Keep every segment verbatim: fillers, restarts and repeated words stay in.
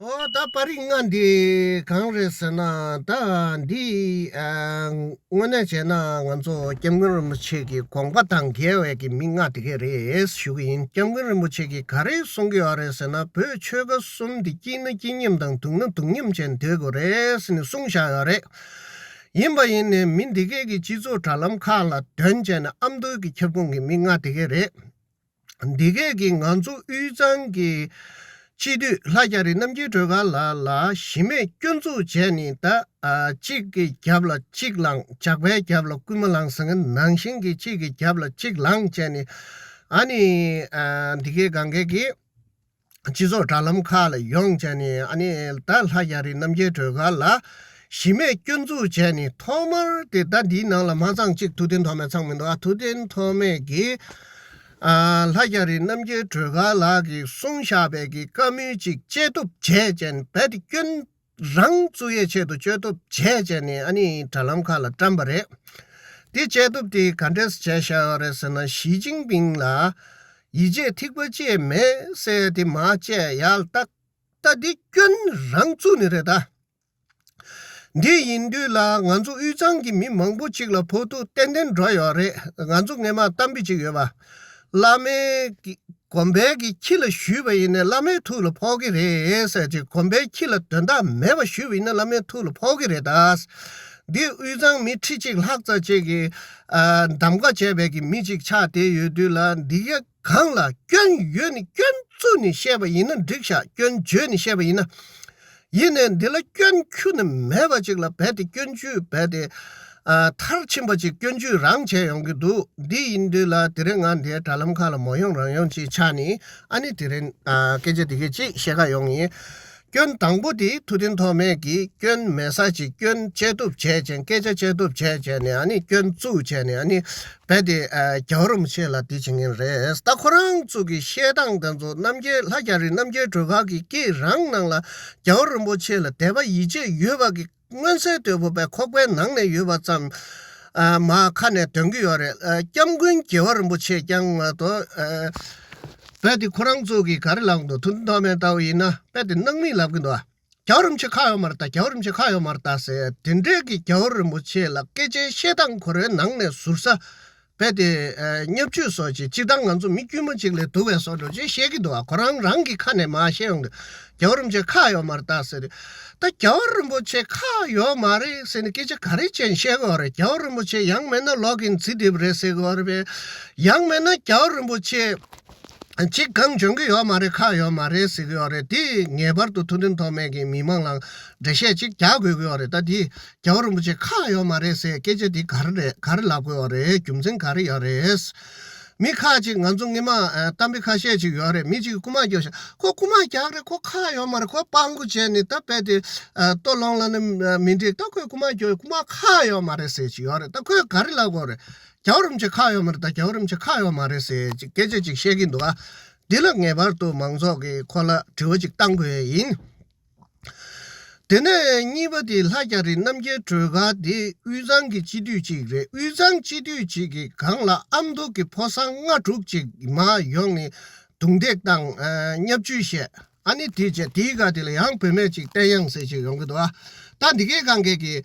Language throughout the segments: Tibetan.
ཨོ་ད་པར་རིས་ལྔ་འདི་གང་རེད་ཟེར་ན། ད་འདི་ཨ་དངོས་གནས་བྱས་ན་ང་ཚོ་སྐྱབས་མགོན་རིན་པོ་ཆེ་གི་དགོངས་པ་དང་འགལ་བའི་གི་མི་ལྔ་དེ་གས་རེད་ཞུ་གི་ཡིན། སྐྱབས་མགོན་རིན་པོ་ཆེ་གིས་ག་རེ་གསུང་གི་ཡོད་རེད་ཟེར་ན། བོད་ཆོལ་ཁ་གསུམ་འདི་སྐྱིད་ན་སྐྱིད་མཉམ་དང་སྡུག་ན་སྡུག་མཉམ་བྱས་ནས་སྡོད་དགོས་རེད་ཟེར་ནས་གསུངས་བཞག་ཡོད་རེད། ཡིན་པ་ཡིན་ནའི་མི་འདི་གས་ཀྱི་སྤྱི་ཚོགས་དྲ་ལམ་ཁག་ལ་འདོན་བྱས་ནས་ཨ་མདོ་གི་ཁྱབ་ཁོངས་ཀྱི་མི་ལྔ་དེ་གས་རེད། འདི་གས་ཀྱིས་ང་ཚོ་དབུས་གཙང་གི་སྤྱི་འཐུས་ལྷ་རྒྱ་རི་རྣམ་རྒྱལ་སྒྲོལ་དཀར་ལགས་ལ་གཞི་མེད་སྐྱོན་འཛུགས་བྱས་ནས། ད་ཨ་གཅིག་གི་རྒྱབ་ལ་གཅིག་ལངས། ཇག་པའི་རྒྱབ་ལ་རྐུན་མ་ལངས་ཟེར་མཁན་ནང་བཞིན་གྱི་གཅིག་གི་རྒྱབ་ལ་གཅིག་ལངས་བྱས་ནས། ཨ་ནི་ཨ་འདི་གས་གང་གས་ཀྱིས་སྤྱི་ཚོགས་དྲ་ལམ་ཁག་ལ་ཡོང་བྱས་ནས། ཨ་ནི་ད་ལྷ་རྒྱ་རི་རྣམ་རྒྱལ་སྒྲོལ་དཀར་ལ་གཞི་མེད་སྐྱོན་འཛུགས་བྱས་ནས། ཐོག་མར་དེ་ད་འདིའི་ནང་ལ་མ་ཚང་གཅིག་ཐུབ་བསྟན་ཐོགས་མེད་ཚང་མི་འདུག་ཨ། ཐུབ་བསྟན་ཐོགས་མེད་ཀྱིས་ཨ་ལྷ་རྒྱ་རི་རྣམ་རྒྱལ་སྒྲོལ་དཀར་ལགས་ཀྱིས་གསུངས་བཞག་པའི་གི་བཀའ་མོལ་ཅིག་བཅད་གཏུབ་བྱས་བྱས་ནས། རྦད་དེ་སྐྱོན་རང་བཙུགས་ཡས་ཆེད་དུ་བཅད་གཏུབ་བྱས་བྱས་ནས་ཨ་ནི་དྲ་ལམ་ཁག་ལ་བཀྲམ་པ་རེད། དེ་བཅད་གཏུབ་དེ་ག་འདྲས་བྱས་བཞག་ཡོད་རེད་ཟེར་ན། ཞི་ཅིན་ཕིང་ལ་ཡིད་ཆེས་ཐིགས་པ་གཅིག་མེད་ཟེར་དེ་མར་བཅད་ཡག་ལ། ད་ད་འདི་སྐྱོན་རང་བཙུགས་ནི་རེད་ད། འདི་ཡིན་དུས་ལ་ང་ཚོ་དབུས་གཙང་གི་མི་མང་པོ་ཅིག་ལ་ཕོག་ཐུག་ཏན་ཏན་འགྲོ་ཡོད་རེད། ང་ཚོ་སྔས་མ་གཏམ་དཔེ་ཅིག་ཡོད་པ། བླ་མའི་གི་དགོན་པའི་གི་ཁྱི་ལ་ཞུས་པ་ཡིན་ན་བླ་མའི་ཐུགས་ལ་ཕོག་གི་རེད་ཟེར་ཅིག། དགོན་པའི་ཁྱི་ལ་དོན་དག་མེད་པ་ཞུས་པ་ཡིན་ན་བླ་མའི་ཐུགས་ལ་ཕོག་གི་རེད་ད། འདི་དབུས་གཙང་མི་ཁྲི་གཅིག་ལྷག་ཙམ་ཅིག་གིས་ཨ་གདམ་ག་བྱས་པའི་གི་མི་ཅིག་ཆགས་བསྡད་ཡོད་དུས་ལ། འདི་གའི་སྒང་ལ་སྐྱོན་ཡོད་ནི་སྐྱོན་བཙུགས་ནས་བཤད་པ་ཡིན་ན་འགྲིག་ཤག། སྐྱོན་བརྗོད་ནས་བཤད་པ་ཡིན་ན། ཡིན་ནའི་འདི་ལ་སྐྱོན་ཁྱོན་ནས་མེད་པ་ཅིག་ལ་རྦད་དེ་སྐྱོན་བརྗོད་རྦད་དེ་ཨ་མཐར་ཕྱིན་པ་ཅིག་སྐྱོན་བརྗོད་རང་བྱས་ཡོང་གི་འདུག། འདི་ཡིན་དུས་ལ་དེ་རིང་ང་འདིའི་དྲ་ལམ་ཁག་ལ་མོ་ཡོང་རང་ཡོང་ཅིག་ཆགས་ནས། ཨ་ནི་དེ་རིང་ཨ་སྐད་ཆ་དེ་གས་ཅིག་བཤད་ག་ཡོང་ཡིན། སྐྱོན་དང་པོ་དེ་ཐུབ་བསྟན་ཐོགས་མེད་ཀྱིས་སྐྱོན་མེད་ས་ཅིག་སྐྱོན་བཅད་གཏུབ་བྱས་བྱས། སྐད་ཆ་བཅད་གཏུབ་བྱས་བྱས་ནས། ཨ་ནི་སྐྱོན་བཙུགས་བྱས་ནས། ཨ་ནི་རྦད་དེ་ཨ་རྒྱལ་བ་རིན་པོ་ཆེ་ལ་དེ་བྱེད་མཁན་རེད། ད་ཁོ་རང་ཚོ་གི་བཤད་སྟངས་དེ་ཚོ། རྣམ་རྒྱལ་ལྷ་རྒྱ་རི་རྣམ་རྒྱལ་སྒྲོལ་དཀར་གྱི་སྐད་རང་ནང་ལ་རྒྱལ་བ་རིན་པོ་ཆེ་ལ་དད་པ་ཡིད་ཆེས་ཡོད་པ་གི་མངོན་གསལ་དོད་པོ་བས་ཁོག་པའི་ནང་ནས་ཡོད་པ་ཙམ་ཨ་མར་ཁ་ནས་འདོན་གྱི་ཡོད་རེད། ཨ་སྐྱབས་མགོན་རྒྱལ་བ་རིན་པོ་ཆེ་རྐྱང་མ་གཏོགས། ཨ་རྦད་དེ་ཁོ་རང་ཚོ་གིས་ག་རེ་ལབ་འདུག། ཐུབ་བསྟན་ཐོགས་མེད་ལྟ་བུ་ཡིན་ན་རྦད་དེ་སྣང་མེད་ལབ་གི་འདུག། ཨ་རྒྱལ་བ་རིན་པོ་ཆེ་ཁག་ཡོད་མ་རེད་ད། རྒྱལ་བ་རིན་པོ་ཆེ་ཁག་ཡོད་མ་རེད་ད་ཟེར། དེ་འདྲའི་གི་རྒྱལ་བ་རིན་པོ་ཆེ་ལ་སྐད་ཆའི་བཤད་སྟངས་ཁོ་རའི་ནང་ནས་ཟུར་ཟ་རྦད་དེ་ཨ་བརྙས་བཅོས་བཟོ་བྱས། སྤྱིར་བཏང་ང་ཚོ་མི་དཀྱུས་མ་ཅིག་ལས་སྡུག་པའི་བཟོ་འདྲ་ཅིག་བཤད་ཀྱི་འདུག། ཨ་ཁོ་རང་རང་གི་ཁ་ནས་མར་བཤད་ཡོང་དུས་རྒྱལ་བ་རིན་པོ་ཆེ་ཁག་ཡོད་མ་རེད་ད་ཟེར། ད་རྒྱལ་བ་རིན་པོ་ཆེ་ཁག་ཡོད་མ་རེད་ཟེར་ནས་སྐད་ཆ་ག་རེ་བྱས་ནས་བཤད་དགོས་རེད། རྒྱལ་བ་རིན་པོ་ཆེ་ཡང་མིན་ན་ལོག་གིན་རྩིས་འདེབས་རེད་ཟེར་དགོས་རེད་པས། ཡང་མིན་ན་རྒྱལ་བ་རིན་པོ་ཆེ་ཅིག་གང་འཇོན་གི་ཡོད་མ་རེད། ཁག་ཡོད་མ་རེད་ཟེར་གི་ཡོད་རེད། དེ་ངེས་པར་དུ་ཐུབ་བསྟན་ཐོགས་མེད་ཀྱིས་མི་མང་ལ་འགྲེལ་བཤད་ཅིག་རྒྱག་དགོས་ཀྱི་ཡོད་རེད། ད་དེ་རྒྱལ་བ་རིན་པོ་ཆེ་ཁག་ཡོད་མ་རེད་ཟེར་སྐད་ཆ་དེ་ག་རེ་རེད། ག་རེ་ལབ་དགོས་ཡོད་རེད། རྒྱུ་མཚན་ག་རེ་ཡོད་རེད། མི་ཁག་ཅིག་ང་ཚོ་སྔས་མ་ཨ་གཏམ་དཔེ་ཁ་ཤས་ཅིག་ཡོད་རེད། མི་གཅིག་གིས་རྐུ་མ་རྒྱག་ཤག། ཁོ་རྐུ་མ་རྒྱག་རེད། ཁོ་ཁག་ཡོད་མ་རེད། ཁོ་སྤྲང་པོ་བྱས་ནས་ད་རྦད་དེ་ཨ་ལྟོ་སློང་ལབ་ན་མི་འགྲིག། ད་ཁོས་རྐུ་མ་རྒྱག། རྐུ་མ་ཁག་ཡོད་མ་རེད་ཟེར་ཅིག་ཡོད་རེད། ད་ཁོས་ག་རེ་ལབ་དགོས་རེད། རྒྱལ་བ་རིན་པོ་ཆེ་ཁག་ཡོད་མ་རེད། ད་རྒྱལ་བ་རིན་པོ་ཆེ་ཁག་ཡོད་མ་རེད་ཟེར་ཅིག་སྐད་ཆ་ཅིག་བཤད་ཀྱིན་འདུག། ཨ་འདི་ལ་ངེས་པར་དུ་མང་ཚོགས་ཀྱིས་ཁོ་ལ་དྲི་བ་ཅིག་བཏང་དགོས་ཡིན། དེ་ནས་གཉིས་པ་དེ་ལྷ་རྒྱ་རི་རྣམ་རྒྱལ་སྒྲོལ་དཀར་དེ་དབུས་གཙང་གི་སྤྱི་འཐུས་ཅིག་རེད། དབུས་གཙང་སྤྱི་འཐུས་ཅིག་གི་སྒང་ལ་ཨ་མདོ་གི་ཕོ་གསར་ལྔ་དྲུག་ཅིག་མར་ཡོང་ནས་རྡུང་རྡེག་བཏང་། ཨ་བརྙས་བཅོས་བཤད། ཨ་ནི་དེ་བྱས། དེའི་སྒང་དེ་ལ་ཡང་བུད་མེད་ཅིག་བསྟན་གཡང་ཟེར་ཅིག་ཡོང་གི་འདུག། ཨ་ད་འདི་གའི་སྒང་གས་ཀྱི་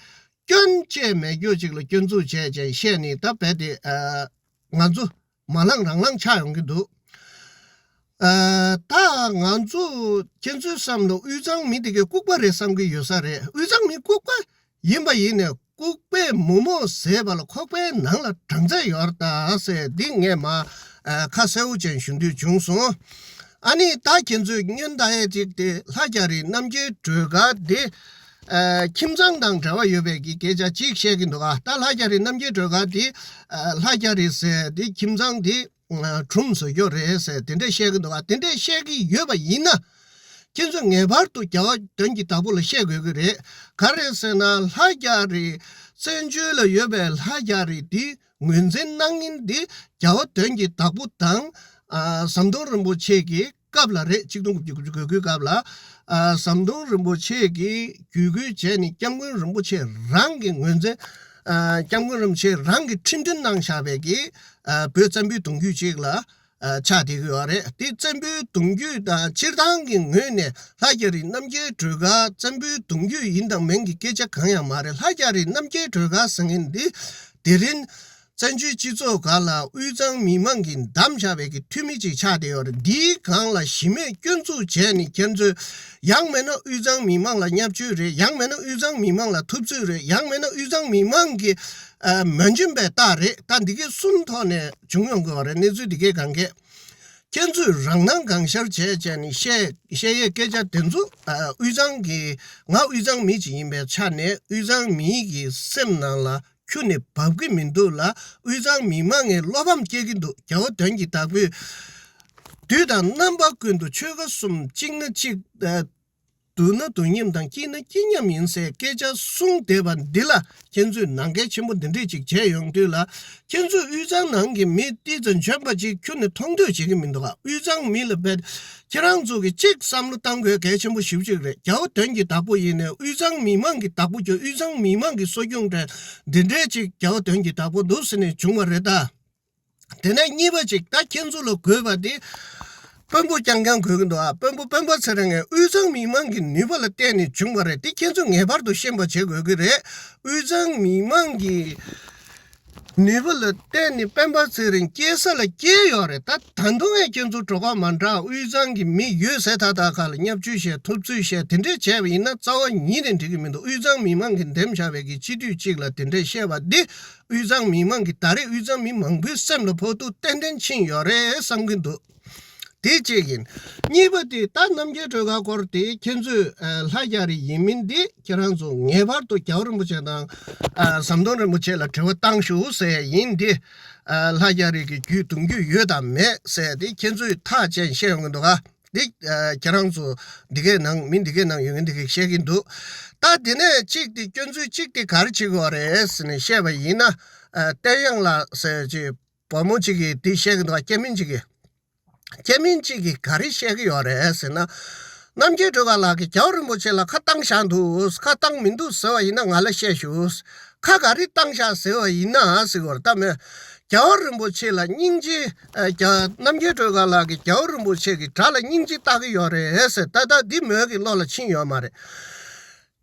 སྐྱོན་བཅས་མེད་རྒྱུ་ཅིག་ལ་སྐྱོན་འཛུགས་བྱས་བྱས་བཤད་ནས། ད་རྦད་དེ་ཨ་ང་ཚོ་མ་ལངས་རང་ལངས་ཆགས་ཡོང་གི་འདུག། ཨ་ད་ང་ཚོ་ཁྱེད་ཚོའི་བསམ་བློ་དབུས་གཙང་མི་དེ་གས་ལྐུགས་པ་རེད་བསམ་གི་ཡོད་ས་རེད། དབུས་གཙང་མི་ལྐུགས་པ་ཡིན་པ་ཡིན་ནའི་ལྐུགས་པས་མོག་མོག་བཟས་པ་ལ་ཁོག་པའི་ནང་ལ་སྦྲང་རྩི་ཡོད་རེད་ད་ཟེར། འདི་ངས་མ་ཨ་ཁ་གསལ་པོ་ཅན་ཞུ་འདོད་བྱུང་སོང་། ཨ་ནི་ད་ཁྱེད་ཚོས་སྔོན་ད་ཡས་ཅིག་དེ་ལྷ་རྒྱ་རི་རྣམ་རྒྱལ་སྒྲོལ་དཀར་དེ་ཨ་ཁྱིམ་ཚང་དང་འབྲེལ་བ་ཡོད་པའི་གི་སྐད་ཆ་ཅིག་བཤད་ཀྱིན་འདུག། ཨ་ད་ལྷ་རྒྱ་རི་རྣམ་རྒྱལ་སྒྲོལ་དཀར་དེ་ཨ་ལྷ་རྒྱ་རི་ཟེར་དེ་ཁྱིམ་ཚང་དེ་ཨ་ཁྲོམ་བཟོ་རྒྱུ་རེད་ཟེར་དེ་འདྲས་བཤད་ཀྱིན་འདུག། ཨ་དེ་འདྲས་བཤད་ཀྱི་ཡོད་པ་ཡིན་ན། ཁྱེད་ཚོས་ངེས་པར་དུ་རྒྱལ་བ་དོན་གྱི་བདག་པོ་ལ་བཤད་དགོས་ཀྱི་རེད། ག་རེ་ཟེར་ན་ལྷ་རྒྱ་རི་བཙན་བྱོལ་ལ་ཡོད་པའི་ལྷ་རྒྱ་རི་འདི་ངོས་འཛིན་གནང་མཁན་འདི་རྒྱལ་བ་དོན་གྱི་བདག་པོ་དང་ཨ་ཟམ་གདོང་རིན་པོ་ཆེ་གི་སྐབས་ལ་རེད། ཆིག་སྟོང་དགུ་བརྒྱ་དགུ་བཅུ་གོ་དགུའི་སྐབས་ལ་ཨ་ཟམ་གདོང་རིན་པོ་ཆེ་གིས་བརྒྱུད་སྐུལ་བྱས་ནས་སྐྱབས་མགོན་རིན་པོ་ཆེ་རང་གི་ངོས་འཛིན། ཨ་སྐྱབས་མགོན་རིན་པོ་ཆེ་རང་གི་ཁྲིམས་མཐུན་གནང་བཞག་པའི་གི་ཨ་བོད་བཙན་པོའི་གདུང་རྒྱུད་ཅིག་ལ། ཨ་ཆགས་བསྡད་ཀྱི་ཡོད་རེད། དེ་བཙན་པོའི་གདུང་རྒྱུད་དང་སྤྱིར་བཏང་གི་ངོས་ནས་ལྷ་རྒྱ་རི་རྣམ་རྒྱལ་སྒྲོལ་དཀར་བཙན་པོའི་གདུང་རྒྱུད་ཡིན་དང་མིན་གྱི་སྐད་ཆ་གང་ཡང་མ་རེད། ལྷ་རྒྱ་རི་རྣམ་རྒྱལ་སྒྲོལ་དཀར་ཟེར་མཁན་འདི་དེ་རིང་བཙན་བྱོལ་སྤྱི་ཚོགས་སྒང་ལ་དབུས་གཙང་མི་མང་གིས་བདམས་བཞག་པའི་གི་འཐུས་མི་ཅིག་ཆགས་བསྡད་ཡོད་རེད། འདིའི་སྒང་ལ་གཞི་མེད་སྐྱོན་འཛུགས་བྱས་ནས་ཁྱེད་ཚོས་ཡང་མིན་ན་དབུས་གཙང་མི་མང་ལ་བརྙས་བཅོས་རེད། ཡང་མིན་ན་དབུས་གཙང་མི་མང་ལ་ཐུབ་ཚོད་རེད། ཡང་མིན་ན་དབུས་གཙང་མི་མང་གི་ཨ་མོས་འཇིམ་པའི་རྟགས་རེད། ད་འདི་གའི་གསུམ་ཐོག་ནས་བྱུང་ཡོང་གི་ཡོད་རེད། གནས་ཚུལ་འདི་གའི་སྒང་གས། ཁྱེད་ཚོས་རང་སྣང་གང་ཤར་བྱས་བྱས་ནས་བཤད་བཤད་ཡས་སྐད་ཆ་དེ་ཚོ་ཨ་དབུས་གཙང་གི་ང་དབུས་གཙང་མི་ཅིག་ཡིན་པའི་ཆ་ནས་དབུས་གཙང་མིའི་གི་སེམས་ནང་ལ་ཁྱོན་ནས་བབ་ཀྱི་མི་འདུག་ལ། དབུས་གཙང་མི་མང་ངས་བློ་ཕམ་སྐྱེ་གི་འདུག་རྒྱལ་བ་དོན་གྱི་བདག་པོས་དུས་དང་རྣམ་པ་ཀུན་ཏུ་ཆོལ་ཁ་གསུམ་གཅིག་ན་གཅིག་ཨ་སྡུག་ན་སྡུག་མཉམ་དང་སྐྱིད་ན་སྐྱིད་མཉམ་ཡིན་ཟེར་སྐད་ཆ་གསུངས་བསྡད་པ་འདི་ལ་ཁྱེད་ཚོས་ནང་འགལ་ཆེན་པོ་འདི་འདྲས་ཅིག་བྱས་ཡོང་དུས་ལ། ཁྱེད་ཚོས་དབུས་གཙང་ནང་གི་མི་ཏི་ཙམ་འཇོན་པ་ཅིག་ཁྱོན་ནས་མཐོང་འདོད་བྱེད་ཀྱི་མི་འདུག་ག་དབུས་གཙང་མི་ལ་བས་ཁྱེད་རང་ཚོ་གི་གཅིག་བསམ་བློ་བཏང་དགོས་གལ་ཆེན་པོ་ཞེ་པོ་ཅིག་རེད། རྒྱལ་བ་དོན་གྱི་བདག་པོ་ཡིན་ནས་དབུས་གཙང་མི་མང་གི་བདག་པོ་རྒྱུ་དབུས་གཙང་མི་མང་གི་གསོ་སྐྱོང་གྲས་འདི་འདྲས་ཅིག་རྒྱལ་བ་དོན་གྱི་བདག་པོ་འདུག་ཟེར་ནས་བྱུང་བ་རེད་ད། དེ་ནས་གཉིས་པ་ཅིག་ད་ཁྱེད་ཚོ་ལ་དགོས་པ་དེ། དཔོན་པོ་རྐྱང་རྐྱང་དགོས་ཀྱི་འདུག་ཨ། དཔོན་པོ་སྤེན་པ་ཚེ་རིང་ངས་དབུས་གཙང་མི་མང་གི་ནུས་པ་ལ་བརྟེན་ནས་བྱུང་བ་རེད། དེ་ཁྱེད་ཚོས་ངེས་པར་དུ་ཤེས་པ་བྱེད་དགོས་ཀྱི་རེད། དབུས་གཙང་མི་མང་གི་ནུས་པ་ལ་བརྟེན་ནས་སྤེན་པ་ཚེ་རིང་སྐྱེས་ས་ལ་སྐྱེས་ཡོད་རེད། ད་ད་དུང་ངས་ཁྱེད་ཚོ་གྲོགས་པ་མ་འདྲ་དབུས་གཙང་གི་མི་ཡོད་ཟེར་ད་ད་ག་ལ་བརྙས་བཅོས་བཤད་ཐུབ་ཚོད་བཤད་དེ་འདྲས་བྱས་པ་ཡིན་ན་རྩ་བ་ཉིད་ནས་འགྲིག་གི་མི་འདུག་དབུས་གཙང་མི་མང་གི་འདེམས་བཞག་པའི་གི་སྤྱི་འཐུས་གཅིག་ལ་དེ་འདྲས་བཤད་པ་འདི། དབུས་གཙང་མི་མང་གིས་ད་རེས་དབུས་གཙང་མི་མང་པོའི་སེམས་ལ་ཕོག་ཐུག་ཏན་ཏན་ཕྱིན་ཡོད་རེད་བསམ་གྱི་འདུག་དེ་གཅིག་ཡིན། གཉིས་པ་དེ་ད་རྣམ་རྒྱལ་སྒྲོལ་དཀར་སྐོར་དེ་ཁྱེད་ཚོས་ཨ་ལྷ་རྒྱ་རི་ཡིན་མིན་དེ་ཁྱེད་རང་ཚོ་ངེས་པར་དུ་རྒྱལ་བ་རིན་པོ་ཆེ་དང་ཨ་ཟམ་གདོང་རིན་པོ་ཆེ་ལ་དྲི་བ་བཏང་ཤོག་ཟེར་ཡིན་དེ། ཨ་ལྷ་རྒྱ་རི་གི་རྒྱུད་གདུང་རྒྱུད་ཡོད་དམ་མེད་ཟེར་དེ་ཁྱེད་ཚོས་ཐག་བཅད་བཤད་ཡོང་གི་འདུག་ག་འདི་ཨ་ཁྱེད་རང་ཚོ་འདི་གའི་ནང་མི་འདི་གའི་ནང་ཡོད་མཁན་འདི་གའི་བཤད་ཀྱི་འདུག་ད་དེ་ནས་གཅིག་དེ་སྐྱོན་འཛུགས་གཅིག་དེ་ག་རེ་བྱེད་དགོས་རེད་ཟེར་ནས་བཤད་པ་ཡིན་ན། ཨ་བསྟན་དབྱངས་ལགས་ཟེར་ཅིག་བུ་མོ་གཅིག་གིས་འདི་བཤད་ཀྱི་འདུག་སྐྱ་མིན་གཅིག་གིས། སྐྱ་མིན་གཅིག་གིས་ག་རེ་བཤད་ཀྱི་ཡོད་རེད་ཟེར་ན། རྣམ་རྒྱལ་སྒྲོལ་དཀར་ལགས་ཀྱིས་རྒྱལ་བ་རིན་པོ་ཆེ་ལ་ཁ་བཏང་བཞག་འདུག་ཁ་བཏང་མི་འདུག་ཟེར་བ་ཡིན་ན་ང་ལ་བཤད་ཞུ། ཁ་ག་རེ་བཏང་བཞག་ཟེར་བ་ཡིན་ན་ཟེར་བར་ལྟ་མོད། རྒྱལ་བ་རིན་པོ་ཆེ་ལ་སྙིང་རྗེ། ཨ་རྒྱ་རྣམ་རྒྱལ་སྒྲོལ་དཀར་ལགས་ཀྱིས་རྒྱལ་བ་རིན་པོ་ཆེ་གི་དགྲ་ལ་སྙིང་རྗེ་ལྟ་གི་ཡོད་རེད་ཟེར་ད་ལྟ་འདི་མོས་ཀྱི་བློ་ལ་ཕྱིན་ཡོད་མ་རེད།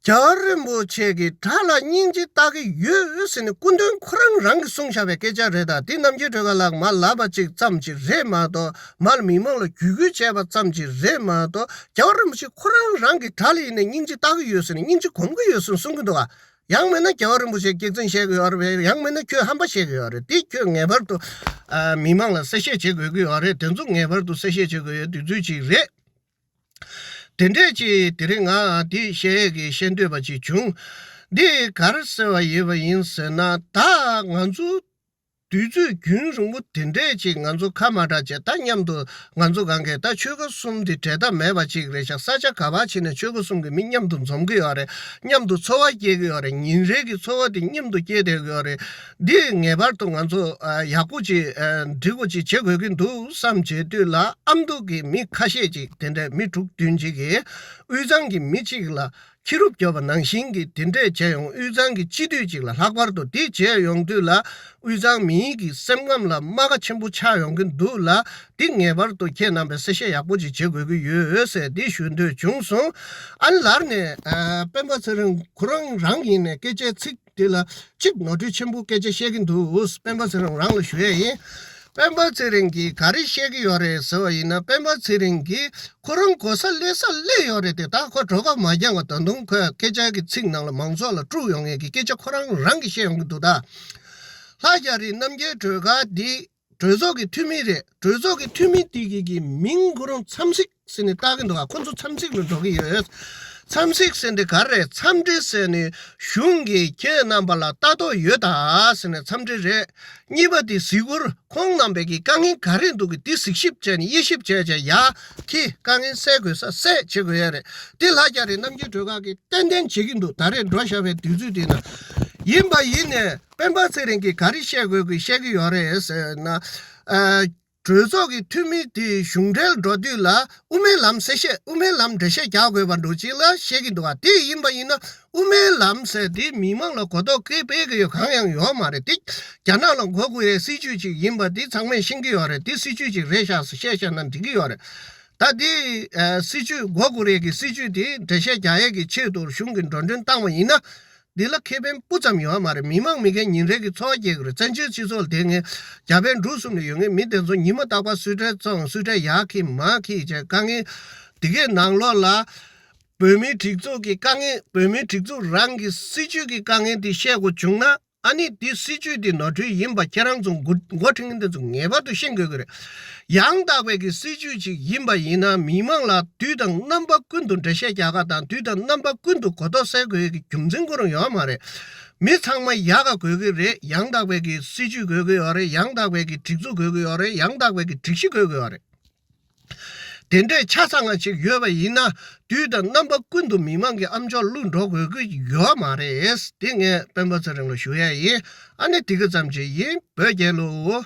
རྒྱལ་བ་རིན་པོ་ཆེ་གི་དགྲ་ལ་སྙིང་རྗེ་ལྟ་གི་ཡོད་ཟེར་ནས་སྐུ་མདུན་ཁོ་རང་རང་གིས་གསུངས་བཞག་པའི་སྐད་ཆ་རེད་ད། འདི་རྣམ་རྒྱལ་སྒྲོལ་དཀར་ལགས་མར་ལབ་པ་ཅིག་ཙམ་ཅིག་རེད་མ་གཏོགས་མར་མི་མང་ལ་བརྒྱུད་སྐུལ་བྱས་པ་ཙམ་ཅིག་རེད་མ་གཏོགས་རྒྱལ་བ་རིན་པོ་ཆེ་ཁོ་རང་རང་གི་དགྲ་ལ་ཡིན་ནས་སྙིང་རྗེ་ལྟ་གི་ཡོད་ཟེར་ནས་སྙིང་རྗེ་སྒོམ་གི་ཡོད་ཟེར་ནས་གསུང་གི་འདུག་ག་ཡང་མིན་ན་རྒྱལ་བ་རིན་པོ་ཆེ་སྐྱག་རྫུན་བཤད་གི་ཡོད་རེད། ཡང་མིན་ན་ཁྱོད་ཧམ་པ་བཤད་གི་ཡོད་རེད། འདི་ཁྱོད་ངེས་པར་དུ་ཨ་མི་མང་ལ་གསལ་བཤད་བྱེད་དགོས་ཀྱི་ཡོད་རེད། དེ་ཚོ་ངེས་པར་དུ་གསལ་བཤད་བྱེད་དགོས་ཡོད་དུས་ཚོད་ཅིག་རེད། དེ་འདྲས་ཅིག་དེ་རིང་ང་འདི་བཤད་ཡས་ཀྱི་བཤད་འདོད་པ་ཅིག་བྱུང་། འདི་ག་རེ་ཟེར་བ་ཡོད་པ་ཡིན་ཟེར་ན་ད་ང་ཚོ་དུས་ཚོད་རྒྱུན་རིང་པོ་དེ་འདྲས་ཅིག་ང་ཚོ་ཁ་མ་གྲགས་བྱས་ད་མཉམ་དུ་ང་ཚོ་གང་གས་ད་ཆོལ་ཁ་གསུམ་འདི་འབྲལ་ཐབས་མེད་པ་ཅིག་རེད་ཤག་ས་ཆ་ག་པར་ཕྱིན་ནས་ཆོལ་ཁ་གསུམ་གྱི་མི་མཉམ་དུ་འཛོམས་ཀྱི་ཡོད་རེད། མཉམ་དུ་འཚོ་བ་སྐྱེལ་གྱི་ཡོད་རེད། ཉིན་རེ་གི་འཚོ་བ་དེ་མཉམ་དུ་སྐྱེལ་བསྡད་ཀྱི་ཡོད་རེད། འདི་ངེས་པར་དུ་ང་ཚོ་ཨ་ཡག་པོ་ཅིག་ཨ་འགྲིག་པོ་ཅིག་བྱེད་དགོས་ཀྱི་འདུག་བསམ་བྱེད་དུས་ལ་ཨ་མདོ་གི་མི་ཁ་ཤས་ཅིག་དེ་འདྲའི་མི་དྲུག་བདུན་ཅིག་གིས་དབུས་གཙང་གི་མི་གཅིག་ལ་ཁྱི་རུབ་རྒྱོབ་པ་ནང་བཞིན་གྱི་དེ་འདྲས་བྱས་ཡོང་། དབུས་གཙང་གི་སྤྱི་འཐུས་ཅིག་ལ་ལྷག་པར་དུ་འདི་བྱས་ཡོང་དུས་ལ་དབུས་གཙང་མིའི་གི་སེམས་ཁམས་ལ་རྨ་ཁ་ཆེན་པོ་ཆགས་ཡོང་གི་འདུག་ལ། འདི་ངེས་པར་དུ་ཁྱེད་རྣམ་པས་གསལ་བཤད་ཡག་པོ་ཅིག་བྱེད་དགོས་ཀྱི་ཡོད་ཟེར་འདི་ཞུ་འདོད་བྱུང་སོང་། ཨ་ནི་ལར་ནས་ཨ་སྤེན་པ་ཚེ་རིང་ཁོ་རང་རང་ཡིན་ནས་སྐད་ཆའི་ཚིག་དེ་ལ་གཅིག་ནོར་འཁྲུལ་ཆེན་པོ་སྐད་ཆ་བཤད་ཀྱི་འདུག་སྤེན་པ་ཚེ་རིང་རང་ལ་ཞུ་ཡས་ཡིན། སྤེན་པ་ཚེ་རིང་གིས་ག་རེ་བཤད་ཀྱི་ཡོད་རེད་ཟེར་བ་ཡིན་ན། སྤེན་པ་ཚེ་རིང་གིས་ཁོ་རང་གོ་ས་སླེབས་ས་སླེབས་ཡོད་རེད་དེ། ད་ཁོ་གྲོད་ཁོག་མ་འགྱངས་པ་ད་དུང་ཁོས་སྐད་ཆ་གི་ཚིག་ནང་ལ་མང་ཚོགས་ལ་དཀྲུག་ཡོང་ངེས་ཀྱི་སྐད་ཆ་ཁོ་རང་རང་གིས་བཤད་ཡོང་གི་འདུག་ད་ལྷ་རྒྱ་རི་རྣམ་རྒྱལ་སྒྲོལ་དཀར་འདི་གྲོས་ཚོགས་ཀྱི་འཐུས་མི་རེད། གྲོས་ཚོགས་ཀྱི་འཐུས་མི་དེ་གི་གི་མིང་ཁོ་རང་འཚམས་གཟིགས་ཟེར་ནས་བཏགས་ཀྱི་འདུག་ག་ཁོ་ཚོ་འཚམས་གཟིགས་ལ་འགྲོ་གི་ཡོད། འཚམས་གཟིགས་ཟེར་འདི་ག་རེ་རེད། འཚམས་འདྲི་ཟེར་ནས་གཞུང་གིས་ཁྱེད་རྣམ་པ་ལ་ལྟ་རྟོག་ཡོད་ད་ཟེར་ནས་འཚམས་འདྲི་རེད། གཉིས་པ་དེ་གཟིགས་སྐོར་ཁོང་རྣམ་པས་ཀྱི་དཀའ་ངལ་ག་རེ་འདུག་གི་འདི་གཟིགས་ཞིབ་བྱས་ནས་དབྱེ་ཞིབ་བྱས་བྱས་ཡ་ཁྱེད་དཀའ་ངལ་སེལ་དགོས་ས་སེལ་བྱེད་དགོས་ཡ་རེད། འདི་ལྷ་རྒྱ་རི་རྣམ་རྒྱལ་སྒྲོལ་དཀར་གྱིས་ཏན་ཏན་བྱེད་ཀྱི་འདུག་ད་རེས་འགྲོ་བཞག་པའི་དུས་ཚོད་དེ་ན་ཡིན་པ་ཡིན་ནས་སྤེན་པ་ཚེ་རིང་གིས་ག་རེ་བཤད་དགོས་ཀྱི་བཤད་ཀྱི་ཡོད་རེད་ཟེར་ན། ཨ། གྲོས་ཚོགས་ཀྱི་འཐུས་མི་དེ་གཞུང་འབྲེལ་འགྲོ་དུས་ལ་དབུ་མའི་ལམ་གསལ་བཤད། དབུ་མའི་ལམ་འགྲེལ་བཤད་རྒྱག་དགོས་པ་འདྲ་ཅིག་ལ་བཤད་ཀྱི་འདུག་ག་དེ་ཡིན་པ་ཡིན་ན་དབུ་མའི་ལམ་ཟེར་དེ་མི་མང་ལ་གོ་རྟོགས་སྐྱེ་སྤེལ་གྱི་ཡོད་གང་ཡང་ཡོད་མ་རེད། དེ་རྒྱ་ནག་ལ་མགོ་སྒུར་ཡའི་སྲིད་ཇུས་ཅིག་ཡིན་པ་དེ་ཚང་མས་ཤེས་ཀྱི་ཡོད་རེད། དེ་སྲིད་ཇུས་ཅིག་རེད་ཤག་ཟེར་བཤད་བཤད་ན་འགྲིག་གི་ཡོད་རེད། ད་དེ་ཨ་སྲིད་ཇུས་མགོ་སྒུར་ཡས་ཀྱི་སྲིད་ཇུས་དེ་འགྲེལ་བཤད་རྒྱག་ཡས་ཀྱི་ཆེད་དུ་གཞུང་གིས་འགྲོ་གྲོན་བཏང་བ་ཡིན་ན། འདི་ལ་ཁེ་ཕན་སྤུ་ཙམ་ཡོད་མ་རེད། མི་མང་མི་རྒན་ཉིན་རེ་གི་འཚོ་བ་སྐྱེལ་གི་རེད། བཙན་བྱོལ་སྤྱི་ཚོགས་ལ་དེ་ངས་རྒྱ་བལ་འབྲུག་གསུམ་ལ་ཡོད་མཁན་མི་དེ་ཚོ་ཉི་མ་རྟག་པར་སུད་ཁྲལ་བཙོང་། སུད་ཁྲལ་ཡར་འཁྱེར་མར་འཁྱེར་བྱས་དཀའ་ངལ། དེ་གའི་ནང་ལོགས་ལ་བོད་མིའི་སྒྲིག་འཛུགས་ཀྱི་དཀའ་ངལ། བོད་མིའི་སྒྲིག་འཛུགས་རང་གི་སྲིད་ཇུས་ཀྱི་དཀའ་ངལ་འདི་བཤད་དགོས་བྱུང་ན། ཨ་ནི་འདི་སྲིད་ཇུས་འདི་ནོར་འཁྲུལ་ཡིན་པ་ཁྱེད་རང་ཚོ་འགོ་འགོ་ཁྲིད་མཁན་དེ་ཚོ་ངེས་པར་དུ་ཤེས་དགོས་ཀྱི་རེད། ཡང་དག་པའི་གི་སྲིད་ཇུས་ཅིག་ཡིན་པ་ཡིན་ན་མི་མང་ལ་དུས་དང་རྣམ་པ་ཀུན་ཏུ་འགྲེལ་བཤད་རྒྱག་ག་དང་དུས་དང་རྣམ་པ་ཀུན་ཏུ་གོ་རྟོགས་སད་དགོས་ཀྱི་རྒྱུ་མཚན་ཁོ་རང་ཡོད་མ་རེད། མི་ཚང་མ་ཡག་ག་དགོས་ཀྱི་རེད། ཡང་དག་པའི་གི་སྲིད་ཇུས་དགོས་ཀྱི་ཡོད་རེད། ཡང་དག་པའི་གི་སྒྲིག་འཛུགས་དགོས་ཀྱི་ཡོད་རེད། ཡང་དག་པའི་གི་སྒྲིག་གཞི་དགོས་ཀྱི་ཡོད་རེད། དེ་འདྲས་ཆ་ཚང་བ་ཅིག་ཡོད་པ་ཡིན་ན་དུས་དང་རྣམ་པ་ཀུན་ཏུ་མི་མང་གི་ཨམ་ཅོག་བླུགས་འགྲོ་དགོས་ཀྱི་ཡོད་མ་རེད། དེ་ངས་སྤེན་པ་ཚེ་རིང་ལ་ཞུ་ཡ་ཡིན། ཨ་ནི་དེ་ག་ཙམ་ཅིག་ཡིན། བོད་རྒྱལ་ལོ།